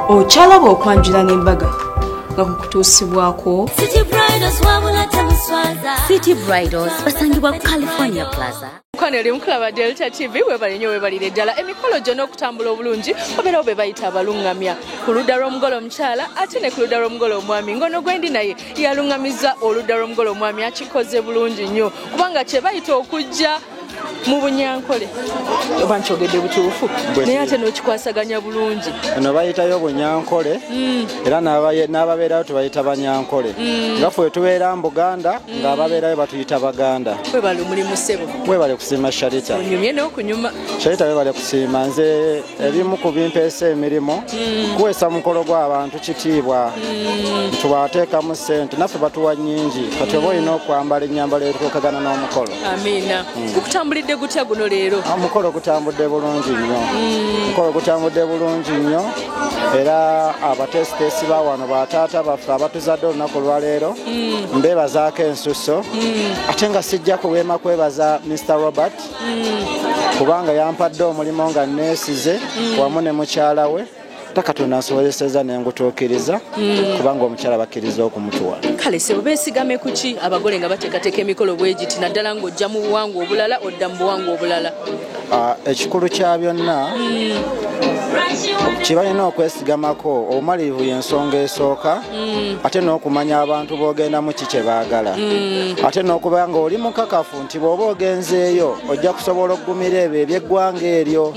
Okyalaba okwanjula n'embaga nga kukutuusibwako City Bridals wabula temuswaza. City Bridals basangibwa ku California Plaza. Mukwano oli mukulaba Delta TV, webale nnyo, webalire ddala. Emikolo gyonna okutambula obulungi, obeerawo be bayita abaluŋŋamya ku ludda lw'omugole omukyala ate ne ku ludda lw'omugole omwami. Ngono gwendi naye yaluŋŋamizza oludda lw'omugole omwami, akikoze bulungi nnyo kubanga kye bayita okujja mu Bunyankole, oba nkyogedde butuufu, naye ate n'okikwasaganya bulungi. Eno bayitayo Bunyankole era n'ababeerayo tubayita Banyankole. Nga ffe tubeera mu Buganda, ng'ababeerayo batuyita Baganda. Webale omulimu, ssebo. Webale kusiima, Sharita. Onyumye n'okunyuma. Sharita, webale kusiima. Nze ebimu ku bimpeesa emirimu kuweesa mukolo gw'abantu kitiibwa. Tubateekamu ssente, naffe batuwa nnyingi, kati oba olina okwambala ennyambalo etuukagana n'omukolo. Amiina. Gukutambulidde gutya guno leero? Omukolo gutambudde bulungi nnyo, omukolo gutambudde bulungi nnyo, era abateesiteesi ba wano, bataata baffe abatuzadde olunaku olwaleero, mbeebazaako ensusso. Ate nga sijja kuweema kwebaza Mr Robert, kubanga yampadde omulimu nga neesize wamu ne mukyala we. Katonda nsobozeseza nengutuukiriza, kubanga omukyala bakkiriza okumutuwa. Kale sebo, beesigame ku ki abagole nga bateekateeka emikolo bwe giti, naddala ng'ojja mu buwangwa obulala odda mu buwangwa obulala? Ekikulu kya byonna kye balina okwesigamako, obumalirivu y'ensonga esooka, ate n'okumanya abantu b'ogendamu ki kye baagala, ate n'okuba nga oli mukakafu nti bw'oba ogenzeeyo ojja kusobola okugumira ebyo ebyeggwanga eryo,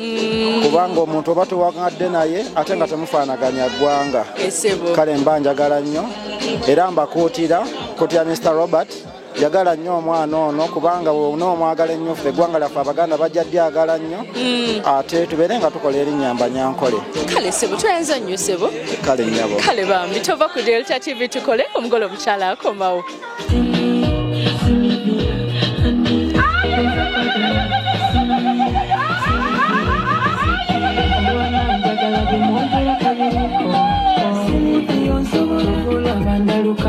kubanga omuntu oba towagadde naye ate nga temufaanaganya ggwanga. Esebo. Kale mba njagala nnyo era mbakuutira kuutira Mr Robert, yagala nnyo omwana ono, kubanga bw'onoomwagala ennyo, ffe eggwanga lyaffe Abaganda bajja dyagala nnyo, ate tubeere nga tukola erinnya Mbanyankole. Kale sebo, tweyanza nnyo, sebo. Kale nnyabo. Kale bambi, tova ku Delta TV, tukole omugole omukyala akomawo.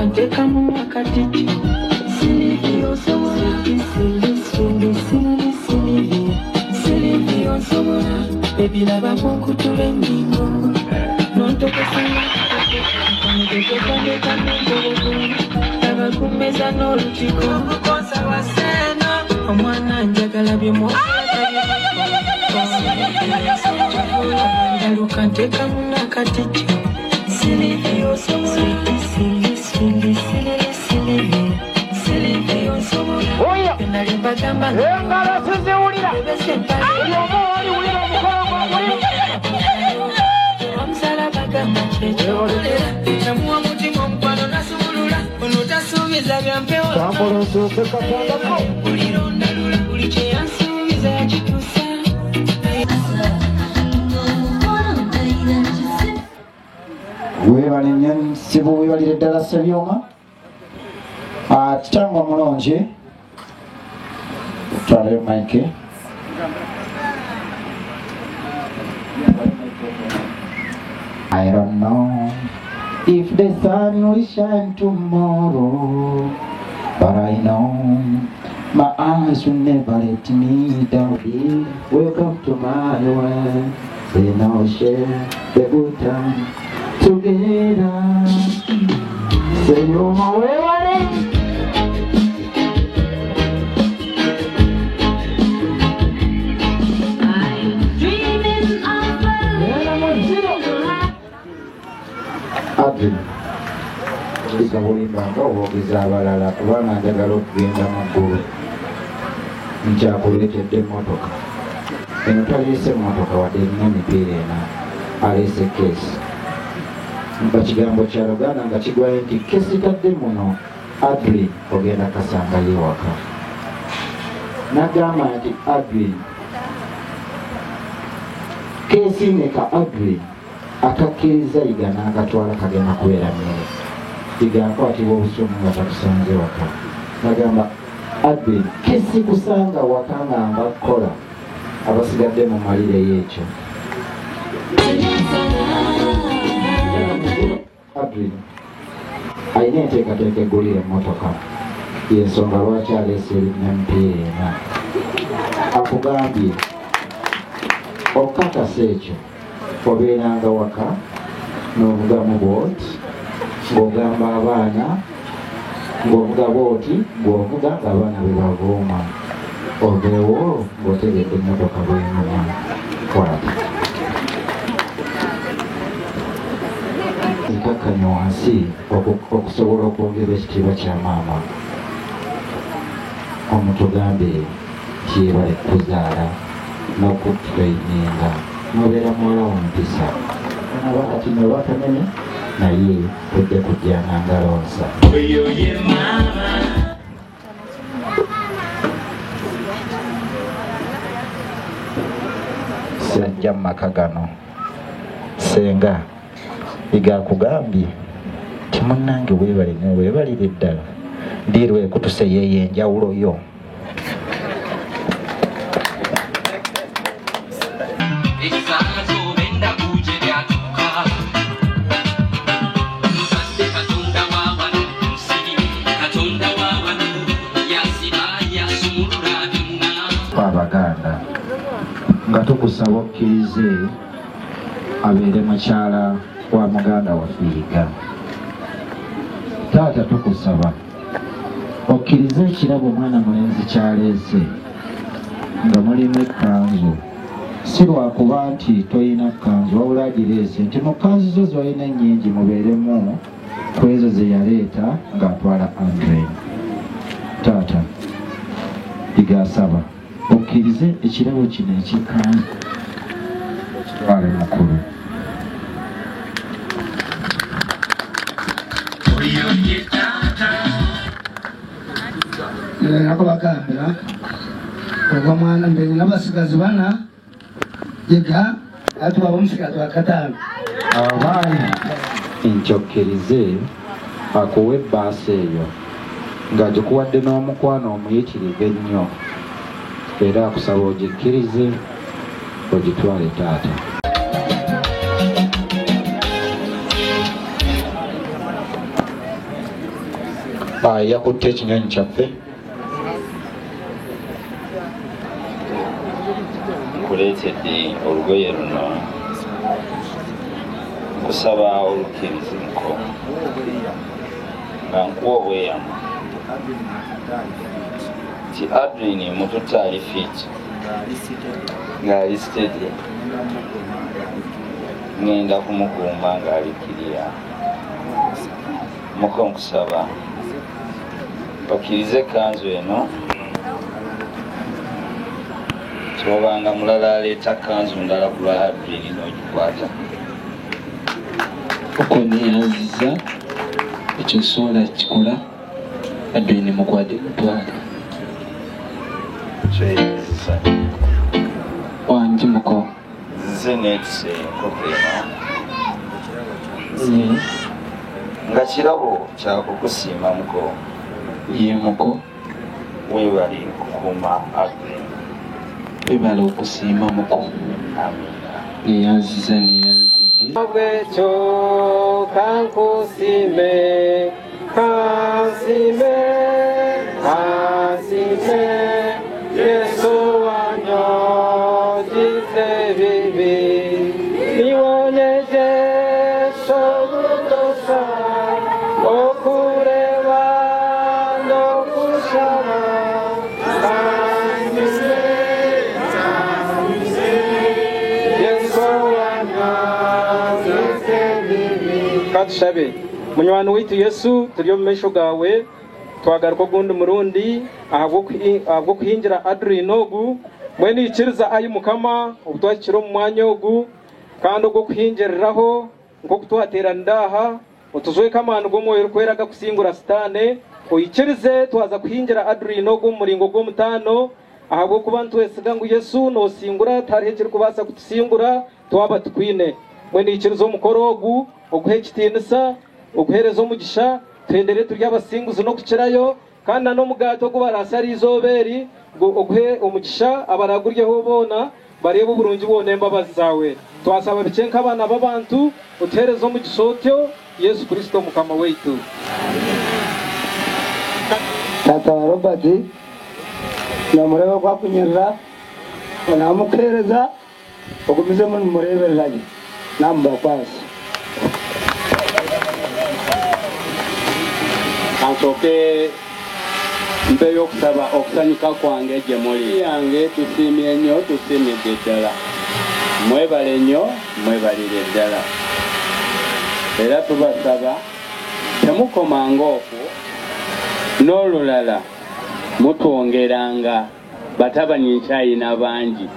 Nteekamu akatiki. Ebiraba bwokutula ennyingo nontokosanga abakumeza n'olutiko omwana njagala byemwodaluka nteekamu n'akatiki. Engalo siziwulira, buli omu oliwulira omukono gwoguli. Namuwa mutima omukwano nasumulula ono tasuubiza byampewo. Kampolo nsuuse katandako. Bulirondalula buli kyeyansuubiza yakituusa. Weebale nnyo nsibu, weebalire ddala Ssebyoma. Kitange omulungi, twalayo mike. I don't know if the sun will shine tomorrow, but I know my eyes will never let me down. Welcome to my world. Then I'll share the good time together. Say you're my way. Dreaming of a little life. Adri, olika bulimba nga obwogeza abalala, kubanga njagala okugenda mu ggulu. Nkyakuleetedde emmotoka eno, taleese emmotoka wadde erina emipiira ena, aleese keesi. Mpa kigambo kya Luganda nga kigwayo nti kesitadde muno. Adri, ogenda kasangayo ewaka. Nagamba nti Adri keesiimeka, Adri akakkiriza Yiga n'akatwala, kagenda kubeera mmere. Yiga akwatibwa obusumu nga takusanze waka. Nagamba Adri kesikusanga waka nga nva kukola, abasigadde mumalireyo ekyo. Adri alina enteekateeka eggulira emmotoka, yensonga lwaki aleese erinnya mipiira ena. Akugambye okukakasa ekyo obeeranga waka. N'ovugamu bwoti ng'ogamba abaana, ng'ovuga bwoti ng'ovuga ng'abaana be bavuuma, oveewo ng'otegedde emmotoka bw'enyuma. Kwata nkakkanya wansi okusobola okwongera ekitiibwa kya maama. Omutugambe nti yeebale kukuzaala n'okututraininga n'obeera muwala wa mpisa. Naba kati nno bakanene naye tojja kujjanga ngalo nsa. Oyo ye maama. Sejja mu maka gano ssenga Yiga akugambye nti munnange weebale nnyo weebalire ddala ddiiru ekutuse yeeyo enjawulo yo. Abaganda nga tukusaba okkirize abeere mukyala wa muganda waffe Yiga. Taata tukusaba okkirize ekirabo omwana mulenzi ky'aleese nga mulimu ekkanzu, si lwakuba nti toyina kkanzu wabula agireese nti mu kkanzu zo z'olina ennyingi mubeeremu ku ezo ze yaleeta ng'atwala Andre. Taata Yiga asaba okkirize ekirabo kino eky'ekkanzu okitwale mukulu. Nakubagambira ogwo mwana mbe n'abasigazi bana Yiga atuba omusigazi wa kataano. Abaana nti okkirize akuwe ebbaasa eyo ng'agikuwadde n'omukwano omuyitirivu ennyo, era akusaba ogikkirize ogitwale taata. Yakutte ekinyonyi kyaffe. Nkuleetedde olugoye luno nkusaba olukkirize nko nga nkuwa obweyamo nti Adrien mututte ali fit ng'ali steady, ngenda kumukuuma ng'ali kiriya. Muko nkusaba okkirize ekkanzu eno, kyobanga mulala aleeta kkanzu ndala ku lwa Adrien n'ogikwata. Uko neeyanziza ekyo nsobola kikola, Adrien mukwate mutwale. Kyeyanziza. Wangi muko. Nze neetise enkoko eno nga kirabo kyakukusiima muko. Ye muko. Weebale kukuuma Adrien. Weebale okusiima muko. Amiina. Neeyanziza neeyanzige. Bwekyo kankusime kansime kansime Yesu wanyogize bibi niwoneje sobutosa okureba n'okusaba kansime kansime Yesu wanyogize bibi. Katushabe munywani waitu Yesu, turi omu maisho gawe twagaruka ogundi murundi ahabw'okuhingira Adrien ogu mwene ikiriza ayi Mukama obutwakira omu mwanya ogu kandi ogw'okuhingiriraho nk'okutwateeranira aha otuzweke amaani g'omwoyo orikwera gakusingura Sitaane, oyikirize twaza kuhingira Adrien ogu omu muringo gw'omutaano ahabw'okuba nitwesiga ngu Yesu noosingura tihariho ekirikubaasa kutusingura twaba tukwine. Mwene ikiriza omukoro ogu oguha ekitiinisa oguheereza omugisha tuhendere turi abasinguzi n'okukirayo kandi na n'omugaati ogu baraasa ari izooba eri oguhe omugisha abaraguryeho boona bareebe oburungi bwona embabazi zaawe. Twasaba bikye nk'abaana b'abantu otuheereze omugisha otyo Yesu Kristo Mukama waitu. Tata wa Robert namureba kwakunyerera namukuheereza ogumizemu nimureebererage namubakwasa. Kansooke mpeeyo okusaba okusanyuka kwange gye muli. Yange tusiimye nnyo, tusiimidde ddala. Mwebale nnyo, mwebalire ddala. Era tubasaba temukomanga okwo n'olulala mutwongeranga batabani nkyayina bangi,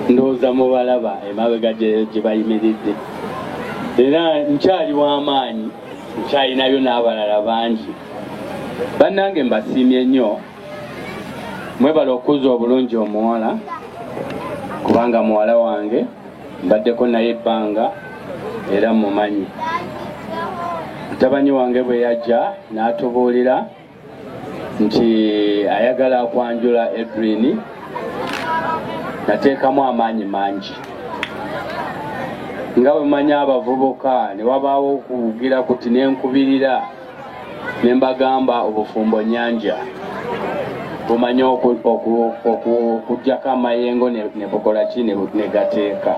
ndowooza mubalaba emabega gye bayimiridde. Era nkyali w'amaanyi, nkyayinayo n'abalala bangi. Bannange mbasiimye nnyo, mwebale okuza obulungi omuwala, kubanga muwala wange mbaddeko naye ebbanga era mumanyi. Mutabani wange bwe yajja n'atubuulira nti ayagala kwanjula Edrine, nateekamu amaanyi mangi. Nga bwe mmanyi abavubuka ne wabaawo okuwugira kuti nenkubirira ne mbagamba obufumbo nnyanja, bumanye okuggyako amayengo ne bukola ki ne gateeka.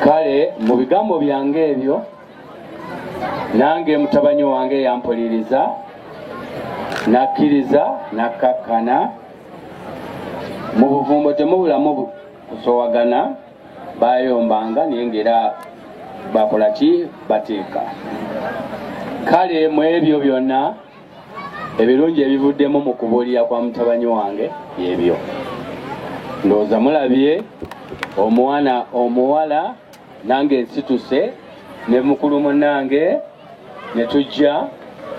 Kale mu bigambo byange ebyo nange mutabani wange yampuliriza, nakkiriza, nakkakkana. Mu bufumbo temubulamu kusowagana, bayombanga naye ng'era bakola ki, bateeka. Kale mu ebyo byonna ebirungi ebivuddemu mu kubuulira kwa mutabani wange ebyo. Ndowooza mulabye omwana omuwala nange nsituse ne mukulu munnange ne tujja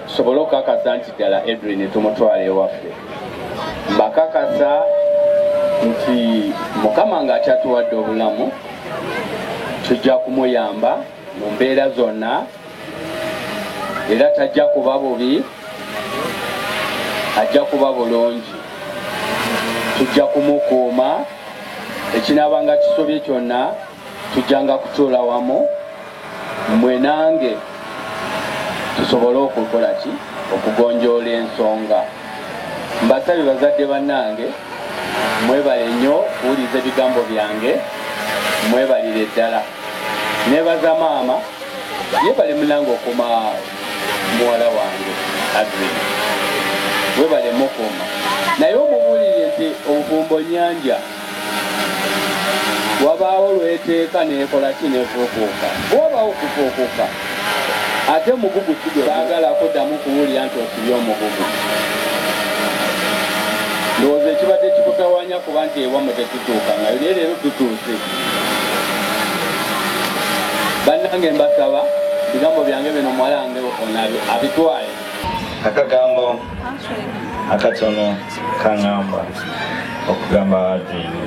tusobole okukakasa nti ddala Edrine tumutwala ewaffe. Mbakakasa nti Mukama ng'akyatuwadde obulamu tujja kumuyamba mu mbeera zonna, era tajja kuba bubi, ajja kuba bulungi. Tujja kumukuuma, ekinaabanga kisobye kyonna tujjanga kutuula wamu mmwe nange tusobole okukola ki, okugonjoola ensonga. Mbasabye bazadde bannange, mwebale nnyo kuwuliriza ebigambo byange, mwebalire ddala. Neebaza maama, yeebale munnange okuuma muwala wange Adrine, webale mukuuma. Naye omubuulire nti obufumbo nnyanja, wabaawo lweteeka neekola ki, neefuukuuka. Bw'obaawo okufuukuka ate omugugu si gwe baagala kuddamu kuwulira nti osibye omugugu. Ndowooza ekibadde kikutawaanya kuba nti ewammwe tetutuukangayo, naye leero tutuuse. Bannange mbasaba bigambo byange bino muwala wange ono abitwale. Akagambo akatono kaŋŋamba okugamba Adrine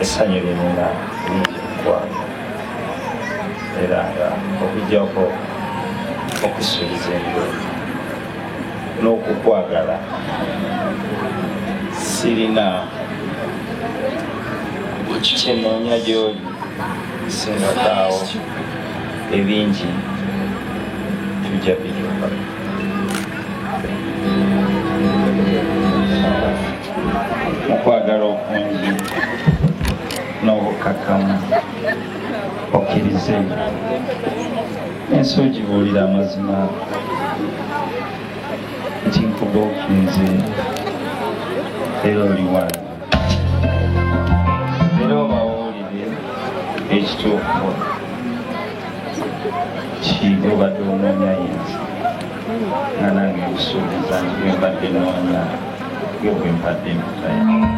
essanyu lye nnina lingi mukwano, era nga okuggyako okusuubiza ebirungi n'okukwagala sirina kyenoonya gy'oli singakaawo ebingi tujja bituuka. Mukwagala okungi n'obukkakkamu okkirize ensi ogibuulira amazima nti nkubuukinze era oli wange, era obabuulire ekituufu ki obadde onoonya yenze, nga nange nkusuubiza nti bwe mbadde noonya gwe bwe mpadde empeta yange.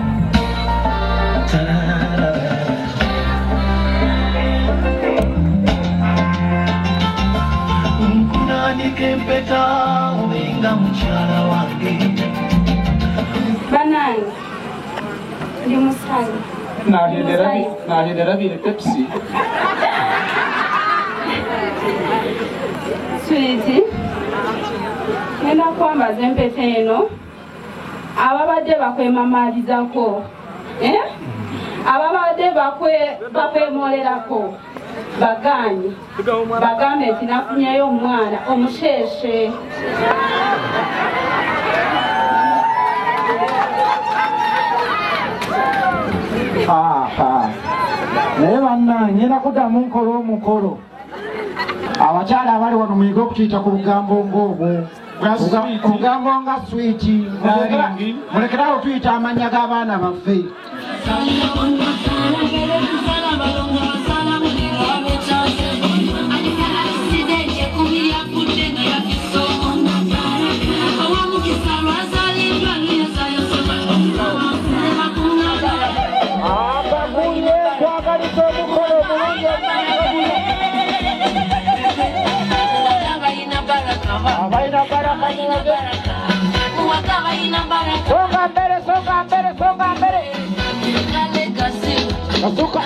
Nkunanika empeta obenga mukyala wange. Bannange ndi musanyu. Nagendera bire Pepsi. Sweetie, ngenda kwambaza empeta eno ababadde bakwemamalizako, ababadde bakwemolerako bagaanyi, bagambe nti nafunyeyo omwana omusheshe. Aha, naye bannange ngenda kuddamu nkola omukolo. Abakyala abali wano muyige okutuyita ku bugambo ng'obwo. Obugambo nga swiiti. Mulekerawo tuyita amannya g'abaana baffe. Akaguye kwagaliza omukolo omulungi. Abalina baraka. Songa mbele, songa mbele, songa mbele. Kasuka.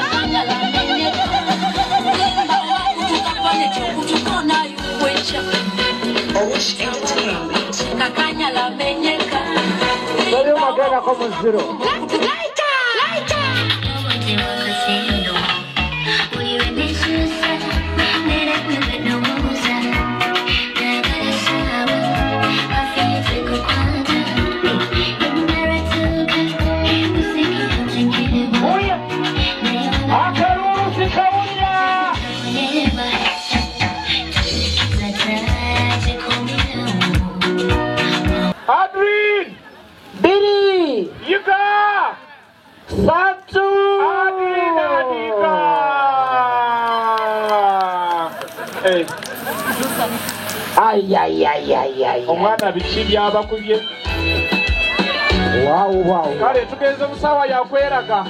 Magenda ko muziro. Adrin! Biri! Yuka! Satu! Adrin Adika! Hey. Ay, ay, ay, ay, ay. Omwana biki byabakubye? Wow, wow. Kale tugenze mu ssaawa ya kweraga.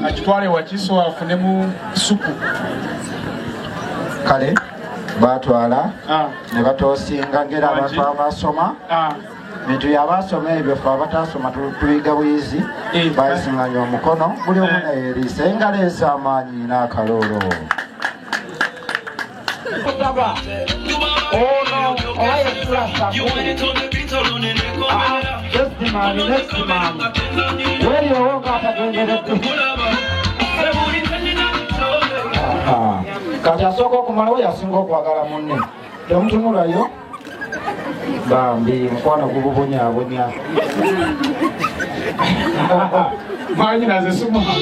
Akitwale wakiso afunemu supu. Kale batwala ne batosinga ngera abantu abasoma bintu yabasoma ebyo fe abatasoma tubiga buyizi bayisinganya omukono buli omu nayeeriisa engalo ez'amaanyi n'akaloolo. Ono owaye weriowo ng'atagenderedde. Kati asooka okumalawo yasinga okwagala munne temutunulayo bambi mukwano gububonyabonya. Mwanyinaze sumuha.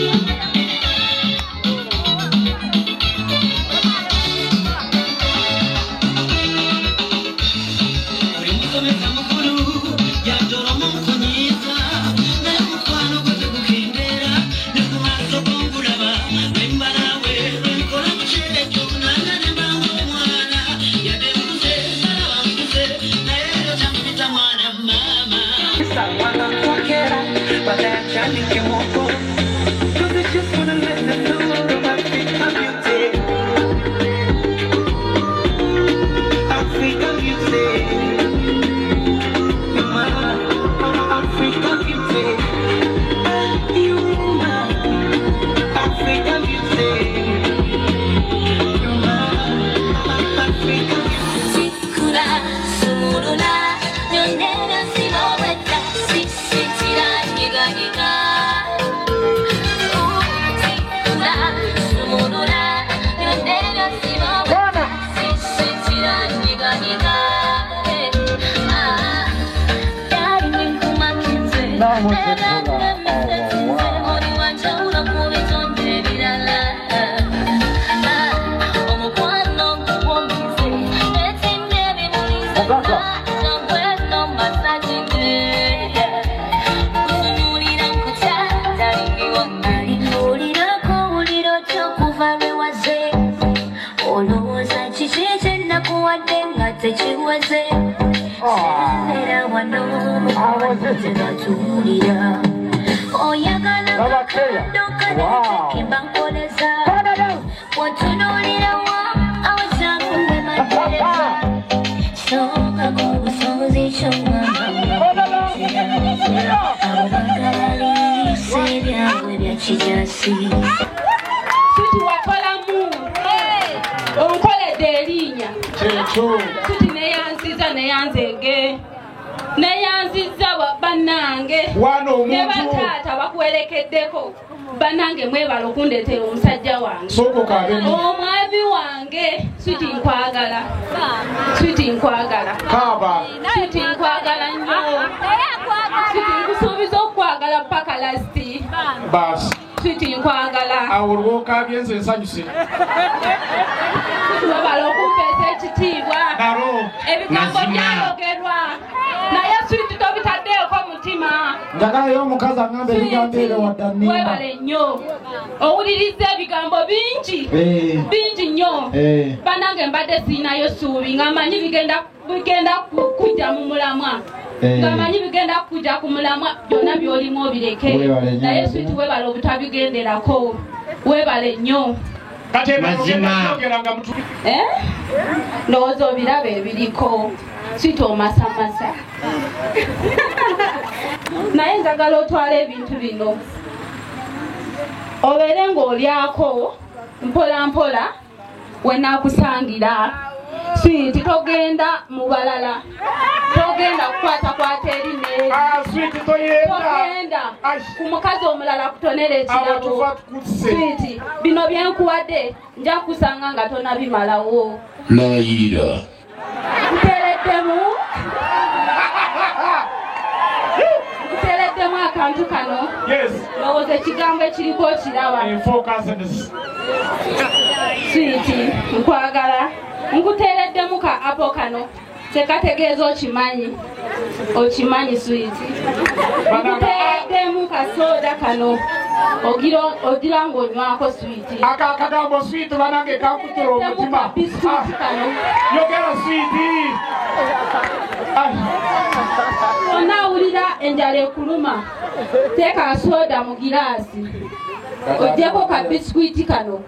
Sisi wakolamu. Kyekyo. Sweet neyanziza neyanzege. Neyanziza bannange. Wano omuntu. Ne bataata bakuwerekeddeko. Bannange mwebale okundeetera omusajja wange. Sooka okaabe. Omwami wange. Sweet nkwagala. Sweet nkwagala. Kaaba. Sweet nkwagala nnyo. Sweet nkusuubiza okukwagala paka lasti. Baasi. Sweet nkwagala. Awo olw'okaabye nze nsanyuse. Sweet webale okumpeesa ekitiibwa. Naro. Ebigambo byayogerwa. Naye sweet tobitaddeeko mutima. Njagalayo omukazi aŋŋamba ebigambo ebyo wadde nnimba. Webale nnyo. Owuliriza ebigambo bingi. Bingi nnyo. Bannange mbadde sirinayo ssuubi nga mmanyi bigenda kujja mu mulamwa. Nga mmanyi bigenda kujja ku mulamwa byonna by'olimu obireke. Naye sweet webale obutabigenderako. Webale nnyo. Mazima. Ndowooza obiraba ebiriko. Sweet omasamasa. Naye njagala otwala ebintu bino. Obeere ng'olyako mpola mpola we naakusangira. Sweet togenda mu balala. Togenda kukwatakwata eri n'eri. Sweet toyenda. Togenda ku mukazi omulala kutonera ekirabo. Sweet bino bye nkuwadde nja kusanga nga tonabimalawo. Layira. Nkuteereddemu. Nkuteereddemu akantu kano. Yes. Ndowooza ekigambo ekiriko okiraba. Sweet nkwagala. Nkuteereddemu ka apo kano. Tekategeeza okimanyi. Okimanyi sweet. Nkuteereddemu ka soda kano. Ogira ng'onywako sweet. Aka akagambo sweet banange kankutula omutima. Biscuit kano. Yogera sweet. Onaawulira enjala ekuluma. Teeka soda mu giraasi. Oggyeko ka biscuit kano.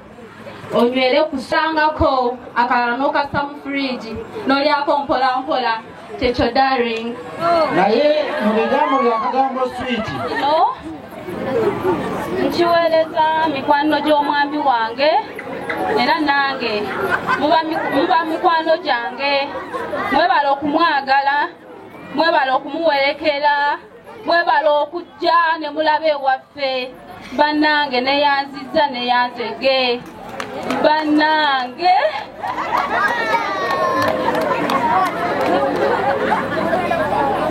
Onywere kusangako akalala n'okassa mu fridge n'olyako mpola mpola. Kyekyo darling. Naye mu bigambo bya kagambo sweet. No. Nkiweereza mikwano gy'omwami wange era nange muba mikwano gyange. Mwebale okumwagala, mwebale okumuwerekera, mwebale okujja ne mulaba ewaffe. Bannange neyanzizza neyanzege. Bannange.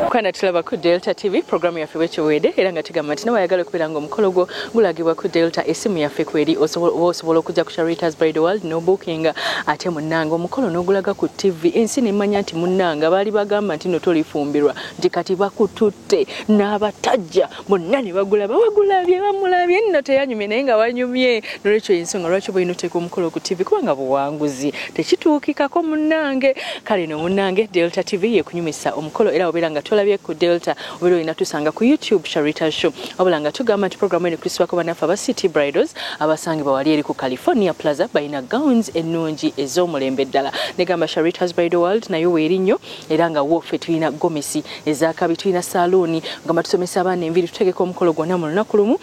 Kana tulaba ku Delta TV programu yaffe bwekiwedde era nga tugamba nti nawe ayagala okubeera ng'omukolo gwo gulagibwa ku Delta essimu yaffe kweri osobola okujja ku Sharita's Bridal World no booking ate munnange omukolo n'ogulaga ku TV ensi n'emanya nti munnange baali bagamba nti no tolifumbirwa nti kati bakututte n'abatajja bonna ne bagulaba wagulabye bamulabye nno teyanyumye naye nga wanyumye. Nolwekyo ensonga lwaki oba olina oteeka omukolo ku TV kubanga buwanguzi tekituukikako munnange. Kale no munnange Delta TV yekunyumisa omukolo era obeera nga tolabye ku Delta obeera olina tusanga ku YouTube Sharita Show. Wabula nga tugamba nti programu eno ekutuusibwako bannaffe aba City Bridals abasangibwa wali eri ku California Plaza balina gowns ennungi ez'omulembe ddala. Negamba Sharita's Bridal World nayo weeri nnyo era nga woffe tulina gomesi ez'akabi, tulina saluuni ngamba tusomesa abaana enviiri, tutegeka omukolo gwonna mu lunaku lumu.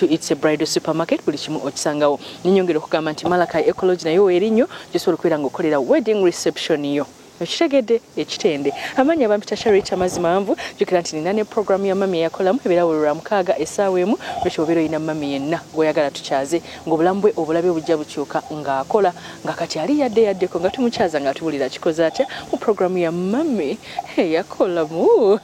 It's a bridal supermarket buli kimu okisangawo. Nenyongera okugamba nti Malakai Ecology nayo weeri nnyo gyosobola okubeera ng'okolera wedding reception yo. Ekitegedde ekitende. Amannya bampita Sharita Mazimanvu. Jjukira nti nina ne programu ya mami eyakolamu ebeera buli lwa mukaaga essaawa emu. Lwekyo obeera olina mami yenna gw'oyagala tukyaze ng'obulamu bwe obulabe bujja bukyuka ng'akola nga kati ali yadde yaddeko nga tumukyaza nga tuwulira kikoze atya mu programu ya mami eyakolamu.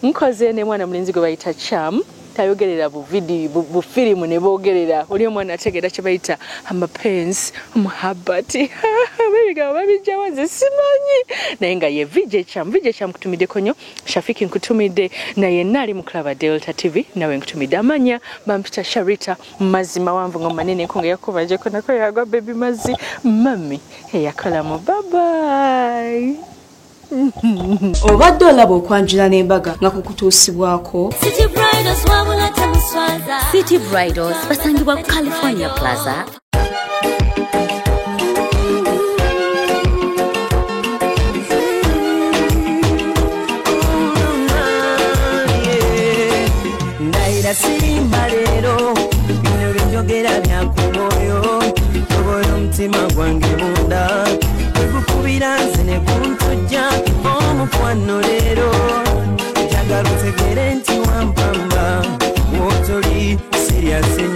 Nkoze ne mwana mulenzi gwe bayita Cham. Tayogerera bufirimu ne boogerera. Oli omwana ategeera kye bayita amapensi, omuhabati. Ebigambo babijjawa nze simanyi. Naye nga ye VJ Cham. VJ Cham nkutumiddeko nnyo. Shafiki nkutumidde naye yenna ali mu kulaba Delta TV nawe nkutumidde. Amanya bampita Sharita Mazima wanvu ng'omanene enkonge yakubajeko nako yagwa baby mazi mami eyakolamu. Bye bye. Obadde olaba okwanjula n'embaga nga kukutuusibwako City Bridals wabula temuswaza. City Bridals basangibwa ku California Plaza. Ndayira sirimba leero bino bye njogera bya ku mwoyo tobola omutima gwange munda. Serious.